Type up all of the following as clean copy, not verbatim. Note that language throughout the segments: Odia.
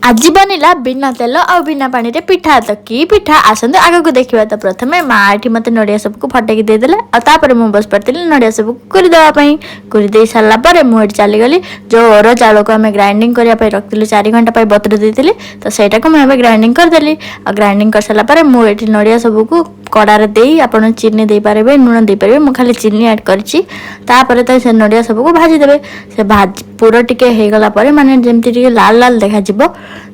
ଆଜି ବନିଲା ବିନା ତେଲ ଆଉ ବିନା ପାଣିରେ ପିଠା। ତ କି ପିଠା, ଆସନ୍ତୁ ଆଗକୁ ଦେଖିବା। ତ ପ୍ରଥମେ ମା ଏଠି ମୋତେ ନଡ଼ିଆ ସବୁକୁ ଫଟେଇକି ଦେଇଦେଲେ ଆଉ ତାପରେ ମୁଁ ବସି ପଡ଼ିଥିଲି ନଡ଼ିଆ ସବୁକୁ କୁରି ଦେବା ପାଇଁ। କୁରି ଦେଇ ସାରିଲା ପରେ ମୁଁ ଏଠି ଚାଲିଗଲି, ଯେଉଁ ଅରୁଆ ଚାଉଳକୁ ଆମେ ଗ୍ରାଇଣ୍ଡିଙ୍ଗ କରିବା ପାଇଁ ରଖିଥିଲୁ, 4 ଘଣ୍ଟା ପାଇଁ ବତୁରେଇ ଦେଇଥିଲି, ତ ସେଇଟାକୁ ମୁଁ ଏବେ ଗ୍ରାଇଣ୍ଡିଙ୍ଗ କରିଦେଲି। ଆଉ ଗ୍ରାଇଣ୍ଡିଙ୍ଗ କରିସାରିଲା ପରେ ମୁଁ ଏଠି ନଡ଼ିଆ ସବୁକୁ କଡ଼ାରେ ଦେଇ, ଆପଣ ଚିନି ଦେଇପାରିବେ, ଲୁଣ ଦେଇପାରିବେ, ମୁଁ ଖାଲି ଚିନି ଆଡ଼୍ କରିଛି। ତାପରେ ତ ସେ ନଡ଼ିଆ ସବୁକୁ ଭାଜିଦେବେ। ସେ ଭାଜି ପୁର ଟିକେ ହେଇଗଲା ପରେ, ମାନେ ଯେମିତି ଟିକେ ଲାଲ ଲାଲ ଦେଖାଯିବ,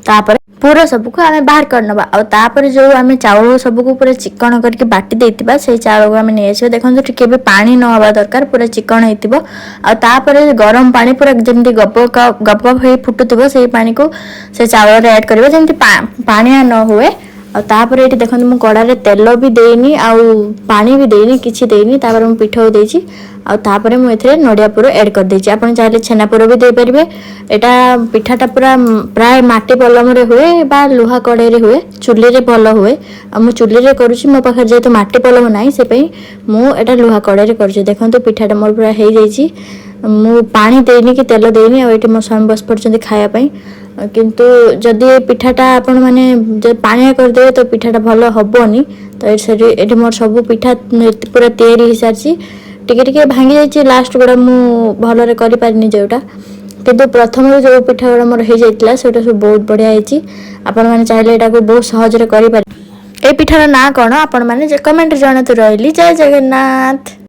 ତାପରେ ପୁର ସବୁକୁ ଆମେ ବାହାର କରିନେବା। ଆଉ ତାପରେ ଯେଉଁ ଆମେ ଚାଉଳ ସବୁକୁ ପୁରା ଚିକଣ କରିକି ବାଟି ଦେଇଥିବା, ସେଇ ଚାଉଳକୁ ଆମେ ନେଇଆସିବା। ଦେଖନ୍ତୁ, ଟିକେ ବି ପାଣି ନ ହେବା ଦରକାର, ପୁରା ଚିକଣ ହେଇଥିବ। ଆଉ ତାପରେ ଗରମ ପାଣି ପୁରା ଯେମିତି ଗପ ଗପ ଗପ ହେଇ ଫୁଟୁଥିବ, ସେଇ ପାଣିକୁ ସେ ଚାଉଳରେ ଆଡ଼୍ କରିବା, ଯେମିତି ପାଣିଆ ନ ହୁଏ। ଆଉ ତାପରେ ଏଠି ଦେଖନ୍ତୁ, ମୁଁ କଡ଼ାରେ ତେଲ ବି ଦେଇନି ଆଉ ପାଣି ବି ଦେଇନି, କିଛି ଦେଇନି। ତାପରେ ମୁଁ ପିଠଉ ଦେଇଛି ଆଉ ତାପରେ ମୁଁ ଏଥିରେ ନଡ଼ିଆ ପୁର ଆଡ଼୍ କରିଦେଇଛି। ଆପଣ ଚାହିଁଲେ ଛେନା ପୁର ବି ଦେଇପାରିବେ। ଏଇଟା ପିଠାଟା ପୁରା ପ୍ରାୟ ମାଟି ପଲମରେ ହୁଏ ବା ଲୁହା କଡ଼େଇରେ ହୁଏ, ଚୁଲିରେ ଭଲ ହୁଏ। ଆଉ ମୁଁ ଚୁଲିରେ କରୁଛି। ମୋ ପାଖରେ ଯେହେତୁ ମାଟି ପଲମ ନାହିଁ, ସେ ପାଇଁ ମୁଁ ଏଇଟା ଲୁହା କଡ଼େଇରେ କରୁଛି। ଦେଖନ୍ତୁ, ପିଠାଟା ମୋର ପୁରା ହେଇଯାଇଛି। ମୁଁ ପାଣି ଦେଇନି କି ତେଲ ଦେଇନି। ଆଉ ଏଇଠି ମୋ ସ୍ୱାମୀ ବସି ପଡ଼ିଛନ୍ତି ଖାଇବା ପାଇଁ। କିନ୍ତୁ ଯଦି ଏ ପିଠାଟା ଆପଣମାନେ ଯଦି ପାଣିଆ କରିଦେବେ, ତ ପିଠାଟା ଭଲ ହେବନି। ତ ଏଠି ସେଠି ଏଠି ମୋର ସବୁ ପିଠା ପୁରା ତିଆରି ହେଇସାରିଛି। ଟିକେ ଟିକେ ଭାଙ୍ଗି ଯାଇଛି, ଲାଷ୍ଟ ଗୁଡ଼ା ମୁଁ ଭଲରେ କରିପାରିନି ଯେଉଁଟା। କିନ୍ତୁ ପ୍ରଥମରୁ ଯେଉଁ ପିଠା ଗୁଡ଼ା ମୋର ହେଇଯାଇଥିଲା, ସେଇଟା ସବୁ ବହୁତ ବଢ଼ିଆ ହେଇଛି। ଆପଣମାନେ ଚାହିଁଲେ ଏଇଟାକୁ ବହୁତ ସହଜରେ କରିପାରିବେ। ଏଇ ପିଠାର ନାଁ କ'ଣ, ଆପଣମାନେ କମେଣ୍ଟରେ ଜଣାନ୍ତୁ। ରହିଲି, ଜୟ ଜଗନ୍ନାଥ।